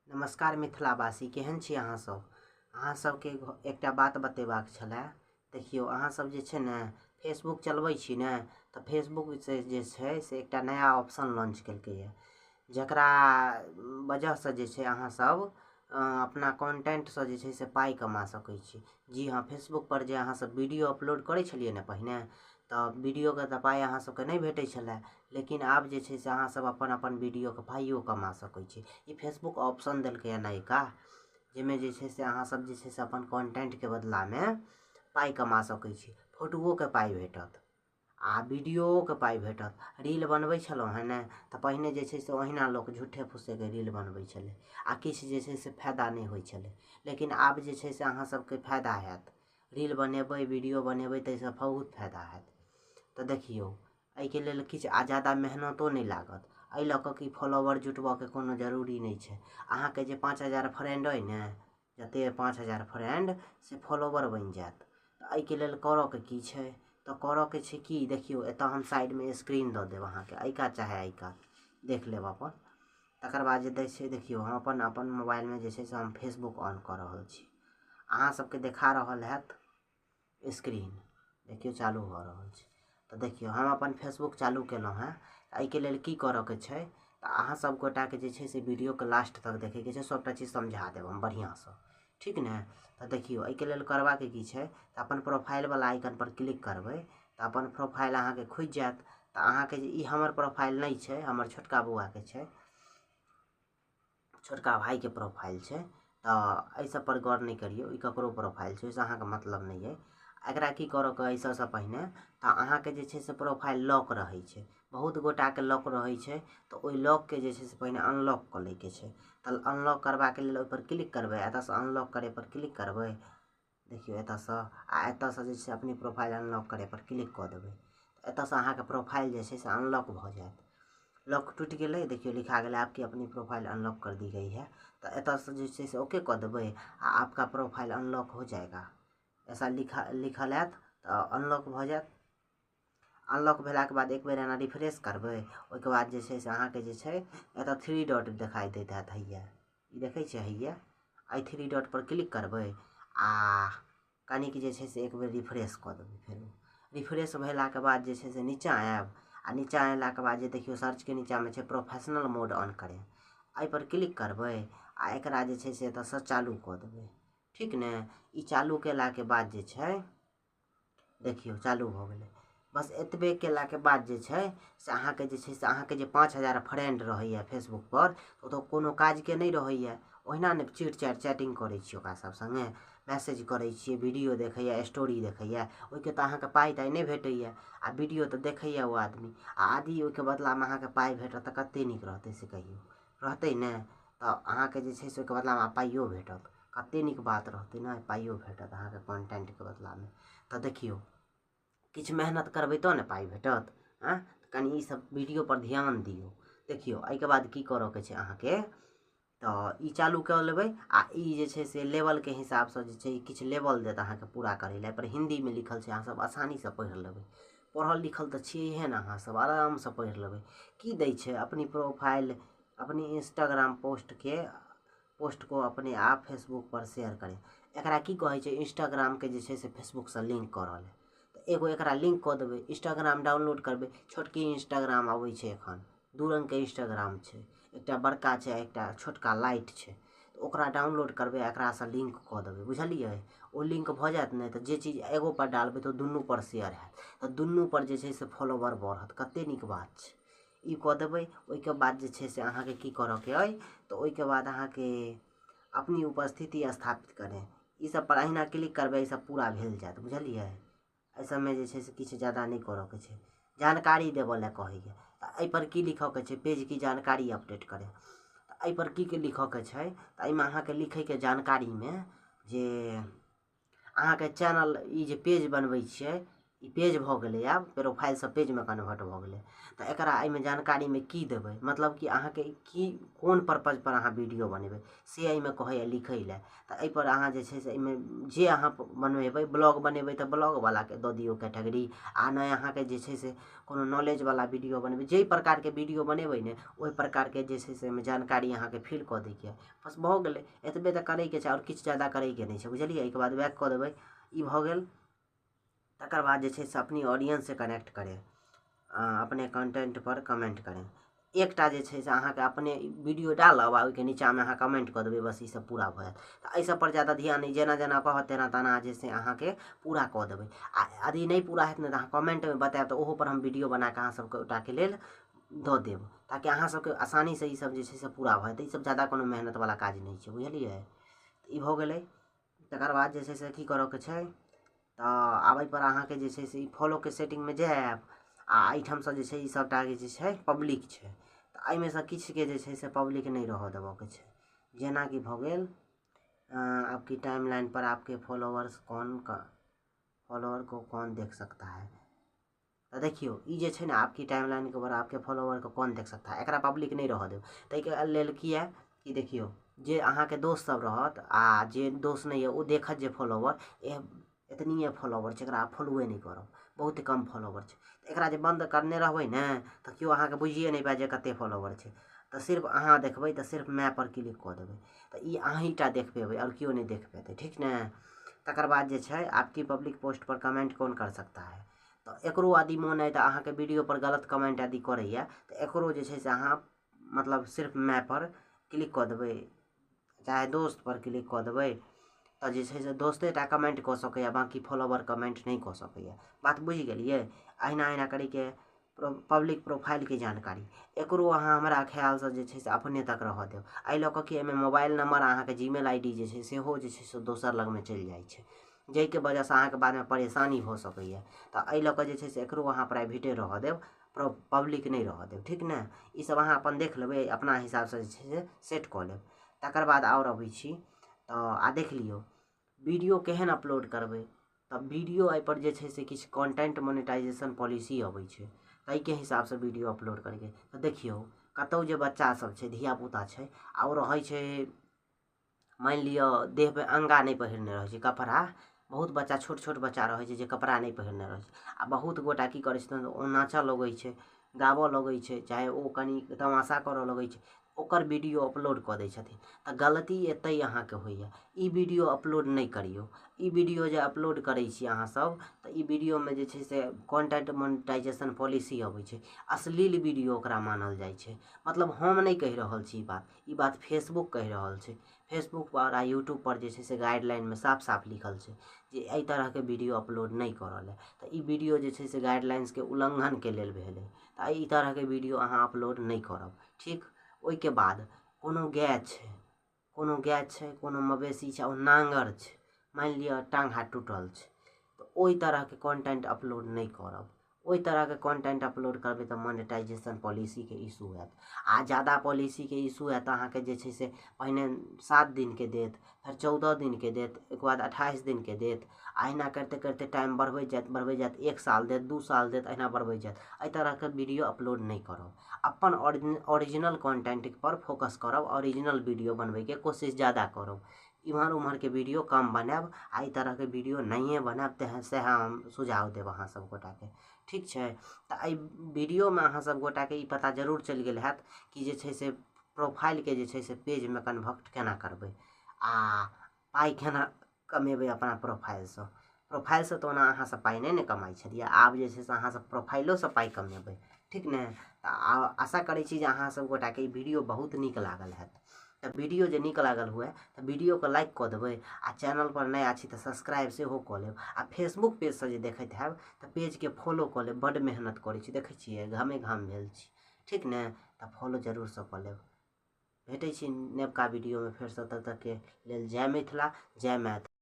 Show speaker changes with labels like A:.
A: नमस्कार मिथिलावासी, केहन छी अहाँसभ? अहाँ सबके एकटा बात बतेबाक छलै। देखियौ, अहाँसभ जे छै ने फेसबुक चलबै छी ने, तऽ फेसबुकसँ जे छै से एकटा नया ऑप्शन लॉन्च केलकैए, जकरा वजहसँ जे छै अहाँसभ अपना कॉन्टेंटसँ जे छै से पाइ कमा सकै छी। जी हँ, फेसबुकपर जे अहाँसभ वीडियो अपलोड करै छलियै ने पहिने, तऽ वीडियोके तऽ पाइ अहाँ सबके नहि भेटै छलै, लेकिन आब जे छै से अहाँ सब अपन अपन वीडियोके पाइयो कमा सकै छी। ई फेसबुक ऑप्शन देलकैए नयका, जाहिमे जे छै से अहाँ सब जे छै से अपन कॉन्टेंटके बदलामे पाइ कमा सकै छी। फोटोओके पाइ भेटत आ वीडियोओके पाइ भेटत। रील बनबै छलहुँ हेँ ने, तऽ पहिने जे छै से ओहिना लोक झूठे फूसेके रील बनबै छलै आ किछु जे छै से फायदा नहि होइ छलै, लेकिन आब जे छै से अहाँ सबके फायदा हैत। रील बनेबै, वीडियो बनेबै, ताहिसँ बहुत फायदा हैत। तऽ देखियौ, एहिके लेल किछु जादा मेहनतो नहि लागत। एहि लऽ कऽ कि फॉलोवर जुटबऽके कोनो जरूरी नहि छै। अहाँके जे 5000 फ्रेंड अइ ने, जतेक 5000 फ्रेंड से फॉलोवर बनि जायत। तऽ एहिके लेल करऽके की छै? तऽ करऽके छै कि देखियौ, एतऽ हम साइडमे स्क्रीन दऽ देब अहाँके, एहि कात चाहे एहि कात देख लेब अपन। तकर बाद जे दै छै, देखियौ, हम अपन अपन मोबाइलमे जे छै से हम फेसबुक ऑन कऽ रहल छी। अहाँ सबके देखा रहल हैत स्क्रीन, देखियौ चालू भऽ रहल छै। तऽ देखियौ, हम अपन फेसबुक चालू केलहुँ हेँ। एहिके लेल की करऽके छै? तऽ अहाँ सब गोटाके जे छै से वीडियोके लास्ट तक देखैके छै, सबटा चीज समझा देब हम बढ़िआँसँ, ठीक ने? तऽ देखियौ, एहिके लेल करबाके की छै? तऽ अपन प्रोफाइलवला आइकनपर क्लिक करबै तऽ अपन प्रोफाइल अहाँके खुजि जायत। तऽ अहाँके जे ई हमर प्रोफाइल नहि छै, हमर छोटका बौआके छै, छोटका भाइके प्रोफाइल छै, तऽ एहि सबपर गौर नहि करियौ। ई ककरो प्रोफाइल छै, ओहिसँ अहाँके मतलब नहि अइ। एकरा की करऽके अइ सबसँ पहिने? तऽ अहाँके जे छै से प्रोफाइल लॉक रहै छै, बहुत गोटाके लॉक रहै छै, तऽ ओहि लॉकके जे छै से पहिने अनलॉक कऽ लैके छै। तऽ अनलॉक करबाके लेल ओहिपर क्लिक करबै, एतऽसँ अनलॉक करैपर क्लिक करबै। देखियौ, एतऽसँ आ एतऽसँ जे छै अपने प्रोफाइल अनलॉक करैपर क्लिक कऽ देबै। एतऽसँ अहाँके प्रोफाइल जे छै से अनलॉक भऽ जायत। लॉक टूटि गेलै, देखियौ लिखा गेलै, आपकी अपनी प्रोफाइल अनलॉक कर दी गई है। तऽ एतऽसँ जे छै से ओके कऽ देबै आ आपका प्रोफाइल अनलॉक हो जाएगा ऐसा लिखा लिखल आयत, तऽ अनलॉक भऽ जायत। अनलॉक भेलाके बाद एक बेर एना रिफ्रेश करबै। ओहिके बाद जे छै से अहाँके जे छै एतऽ थ्री डॉट देखाइ दैत हैत, हैया ई देखै छियै, हैया एहि थ्री डॉट पर क्लिक करबै आ कनिक जे छै से एक बेर रिफ्रेश कऽ देबै। फेरो रिफ्रेश भेलाके बाद जे छै से नीचाँ आयब आ नीचाँ अयलाके बाद जे देखियौ सर्चके नीचाँमे छै प्रोफेशनल मोड ऑन करें, एहिपर क्लिक करबै आ एकरा जे छै से एतऽसँ चालू कऽ देबै, ठीक ने? ई चालू केलाके बाद जे छै देखियौ चालू भऽ गेलै। बस एतबे केलाके बाद जे छै से अहाँके जे छै से अहाँके जे 5000 फ्रेंड रहैए फेसबुकपर, ओतऽ कोनो काजके नहि रहैए, ओहिना ने चिट चैट चैटिंग करै छी, ओकरा सब सङ्गे मैसेज करै छियै, वीडियो देखैए, स्टोरी देखैए, ओहिके तऽ अहाँके पाइ ताइ नहि भेटैए। आ वीडियो तऽ देखैए ओ आदमी आ आदि ओहिके बदलामे अहाँके पाइ भेटत तऽ कतेक नीक रहतै से कहियौ, रहतै ने? तऽ अहाँके जे छै से ओहिके बदलामे पाइयो भेटत, कतेक नीक बात रहतै ने? पाइयो भेटत अहाँके कॉन्टेंटके बदलामे। तऽ देखियौ, किछु मेहनत करबै तऽ ने पाइ भेटत। आँय, कनि ईसब वीडियोपर ध्यान दियौ। देखियौ, एहिके बाद की करऽके छै अहाँके? तऽ ई चालू कऽ लेबै आ ई जे छै से लेवलके हिसाबसँ जे छै किछु लेवल देत अहाँके पूरा करै लए। एहिपर हिन्दीमे लिखल छै, अहाँसब आसानीसँ पढ़ि लेबै। पढ़ल लिखल तऽ छियैहे ने अहाँसब, आरामसँ पढ़ि लेबै की दै छै। अपनी प्रोफाइल अपनी इंस्टाग्राम पोस्टके पोस्ट को अपने आप फेसबुक पर शेयर करें। एकरा की कहै छै? इंस्टाग्रामके जे छै से फेसबुकसँ लिंक करऽ लए। तऽ एगो एकरा लिंक कऽ देबै, इंस्टाग्राम डाउनलोड करबै। छोटकी इंस्टाग्राम अबै छै, एखन दू रङ्गके इंस्टाग्राम छै, एकटा बड़का छै, एकटा छोटका लाइट छै। तऽ ओकरा डाउनलोड करबै, एकरासँ लिंक कऽ देबै, बुझलियै? ओ लिंक भऽ जायत ने, तऽ जे चीज एगो पर डालबै तऽ दुनू पर शेयर हैत, तऽ दुनू पर जे छै से फॉलोवर बढ़त। कते नीक बात छै! ई कऽ देबै। ओहिके बाद जे छै से अहाँके की करऽके अइ? तऽ ओहिके बाद अहाँके अपनी उपस्थिति स्थापित करें, ई सब पर अहिना क्लिक करबै, ई सब पूरा भेल जायत, बुझलियै? एहि सबमे जे छै से किछु जादा नहि करऽके छै। जानकारी देबऽ लए कहैए, तऽ एहिपर की लिखऽके छै? पेज की जानकारी अपडेट करें। तऽ एहिपर की की लिखऽके छै? तऽ एहिमे अहाँके लिखैके जानकारीमे जे अहाँके चैनल ई जे पेज बनबै छियै ई पेज भऽ गेलै। आब प्रोफाइलसँ पेजमे कन्वर्ट भऽ गेलै। तऽ एकरा एहिमे जानकारीमे की देबै, मतलब कि अहाँके की कोन पर्पजपर अहाँ वीडियो बनेबै से एहिमे कहैए लिखै लए। तऽ एहिपर अहाँ जे छै से एहिमे जे अहाँ बनेबै, ब्लॉग बनेबै तऽ ब्लॉगवलाके दऽ दियौ कैटेगरी, आ नहि अहाँके जे छै से कोनो नॉलेजवला वीडियो बनेबै, जाहि प्रकारके वीडियो बनेबै ने ओहि प्रकारके जे छै से एहिमे जानकारी अहाँके फिल कऽ दैके हइ। बस भऽ गेलै, एतबे तऽ करैके छै, आओर किछु जादा करैके नहि छै, बुझलियै? एहिके बाद बैक कऽ देबै, ई भऽ गेल। तकर बाद जे छै से अपनी ऑडियंससँ कनेक्ट करै, अपने कंटेंटपर कमेंट करै। एकटा जे छै से अहाँके अपने वीडियो डालब आ ओहिके नीचाँमे अहाँ कमेंट कऽ देबै, बस ईसब पूरा भऽ जायत। तऽ एहि सबपर जादा ध्यान नहि, जेना जेना कहत तेना तेना जे छै अहाँके पूरा कऽ देबै। आ यदि नहि पूरा हैत ने तऽ अहाँ कमेंटमे बतायब, तऽ ओहोपर हम वीडियो बनाकऽ अहाँ सबके ओटाके लेल दऽ देब, ताकि अहाँ सबके आसानीसँ ईसब जे छै से पूरा भऽ जायत। ईसब जादा कोनो मेहनतवला काज नहि छै, बुझलियै? तऽ ई भऽ गेलै। तकर बाद जे छै से की करऽके छै? तऽ आब एहिपर अहाँके जे छै से ई फॉलोके सेटिंगमे जायब आ एहिठामसँ जे छै ई सभटाके जे छै पब्लिक छै, तऽ एहिमे सँ किछुके जे छै से पब्लिक नहि रहऽ देबऽके छै। जेनाकि भऽ गेल आपकी टाइम लाइन पर आपके फॉलोअर्स कौन का फॉलोअर को कौन देख सकता है। तऽ देखियौ, ई जे छै ने आपकी टाइम लाइनके ऊपर आपके फॉलोअरके कौन देख सकता है, एकरा पब्लिक नहि रहऽ देब। ताहिके लेल किए कि देखियौ, जे अहाँके दोस्त सब रहत आ जे दोस्त नहि यऽ ओ देखत जे फॉलोवर एतनिए फॉलोवर छै, एकरा फॉलोए नहि करब, बहुत कम फॉलोवर छै। तऽ एकरा जे बन्द करने रहबै ने तऽ केओ अहाँके बुझिए नहि पायत जे कतेक फॉलोवर छै। तऽ सिर्फ अहाँ देखबै, तऽ सिर्फ मैपपर क्लिक कऽ देबै, तऽ ई अहीँटा देख पेबै, आओर केओ नहि देख पेतै, ठीक ने? तकर बाद जे छै आपकी पब्लिक पोस्टपर कमेंट कौन कर सकता है। तऽ एकरो यदि मोन अइ तऽ अहाँके वीडियोपर गलत कमेंट यदि करैए तऽ एकरो जे छै से अहाँ मतलब सिर्फ मैपर क्लिक कऽ देबै, चाहे दोस्तपर क्लिक कऽ देबै, तऽ जे छै से दोस्ते टा कमेंट कऽ सकैए, बाँकी फॉलोवर कमेंट नहि कऽ सकैए। बात बुझि गेलियै? अहिना अहिना करैके पब्लिक प्रोफाइलके जानकारी, एकरो अहाँ हमरा ख्यालसँ जे छै से अपने तक रहऽ देब। एहि लऽ कऽ कि एहिमे मोबाइल नंबर, अहाँके जीमेल I D जे छै सेहो जे छै से दोसर लगमे चलि जाइ छै, जाहिके वजहसँ अहाँके बादमे परेशानी भऽ सकैए। तऽ एहि लऽ कऽ जे छै से एकरो अहाँ प्राइवेटे रहऽ देब, पब्लिक नहि रहऽ देब, ठीक ने? ईसब अहाँ अपन देख लेबै, अपना हिसाबसँ जे छै से सेट कऽ लेब। तकर बाद आओर अबै छी तऽ आ देख लियौ वीडियो केहन अपलोड करबै। तऽ वीडियो एहिपर जे छै से किछु कॉन्टेंट मोनेटाइजेशन पॉलिसी अबै छै, ताहिके हिसाबसँ वीडियो अपलोड करैके। तऽ देखियौ, कतहु जे बच्चा सब छै, धियापुता छै, आ ओ रहै छै, मानि लिअ देहपर अङ्गा नहि पहिरने रहै छै कपड़ा, बहुत बच्चा, छोट छोट बच्चा रहै छै जे कपड़ा नहि पहिरने रहै छै, आ बहुत गोटा की करै छथिन, ओ नाचऽ लगै छै, गाबऽ लगै छै, चाहे ओ कनि तमाशा करऽ लगै छै, ओकर वीडियो अपलोड कऽ दै छथिन। तऽ गलती एतहि अहाँके होइए। ई वीडियो अपलोड नहि करियौ। ई वीडियो जे अपलोड करै छी अहाँसभ तऽ ई वीडियोमे जे छै से कॉन्टेंट मोनेटाइजेशन पॉलिसी अबै छै, अश्लील वीडियो ओकरा मानल जाइ छै। मतलब हम नहि कहि रहल छी ई बात, ई बात फेसबुक कहि रहल छै। फेसबुक पर आ यूट्यूब पर जे छै से गाइडलाइनमे साफ साफ लिखल छै जे एहि तरहके वीडियो अपलोड नहि करऽ लए। तऽ ई वीडियो जे छै से गाइडलाइंसके उल्लङ्घनके लेल भेलै। तऽ एहि तरहके वीडियो अहाँ अपलोड नहि करब, ठीक? ओहिके बाद कोनो गाय छै, कोनो गाय छै, कोनो मवेशी छै, ओ नाङ्गर छै, मानि लिअ टाँग हाथ टूटल छै, तऽ ओहि तरहके कॉन्टेंट अपलोड नहि करब। ओहि तरहके कॉन्टेंट अपलोड करबै तऽ मोनेटाइजेशन पॉलिसीके इशू हैत, आ जादा पॉलिसीके इशू हैत तऽ अहाँके जे छै से पहिने 7 दिनके देत, फेर 14 दिनके देत, ओहिके बाद 28 दिनके देत, आ अहिना करिते करिते टाइम बढ़बैत जायत, बढ़बैत जायत, 1 साल देत, 2 साल देत, अहिना बढ़बैत जायत। एहि तरहके वीडियो अपलोड नहि करब। अपन ओरिजिनल कॉन्टेंटपर फोकस करब, ओरिजिनल वीडियो बनबैके कोशिश जादा करब, इम्हर उम्हरके वीडियो कम बनायब, आ एहि तरहके वीडियो नहिए बनायब तऽ सएह हम सुझाव देब अहाँ सब गोटाके, ठीक छै? तऽ एहि वीडियोमे अहाँ सब गोटाके ई पता जरूर चलि गेल हैत कि जे छै से प्रोफाइलके जे छै से पेजमे कन्वर्ट केना करबै आ पाइ केना कमेबै अपना प्रोफाइलसँ। प्रोफाइलसँ तऽ ओना अहाँ सब पाइ नहि ने कमाइ छलियै, आब जे छै से अहाँ सब प्रोफाइलोसँ पाइ कमेबै, ठीक ने? तऽ आशा करै छी जे अहाँ सब गोटाके ई वीडियो बहुत नीक लागल हैत। तऽ वीडियो जे नीक लागल हुए तऽ वीडियोके लाइक कऽ देबै, आ चैनलपर नया छी तऽ सब्सक्राइब सेहो कऽ लेब, आ फेसबुक पेजसँ जे देखैत हैब तऽ पेजके फॉलो कऽ लेब। बड्ड मेहनत करै छी, देखै छियै घामे घाम भेल छी, ठीक ने? तऽ फॉलो जरूरसँ कऽ लेब। भेटै छी नवका वीडियोमे फेरसँ, तब तकके लेल जय मिथिला, जय मैथिली।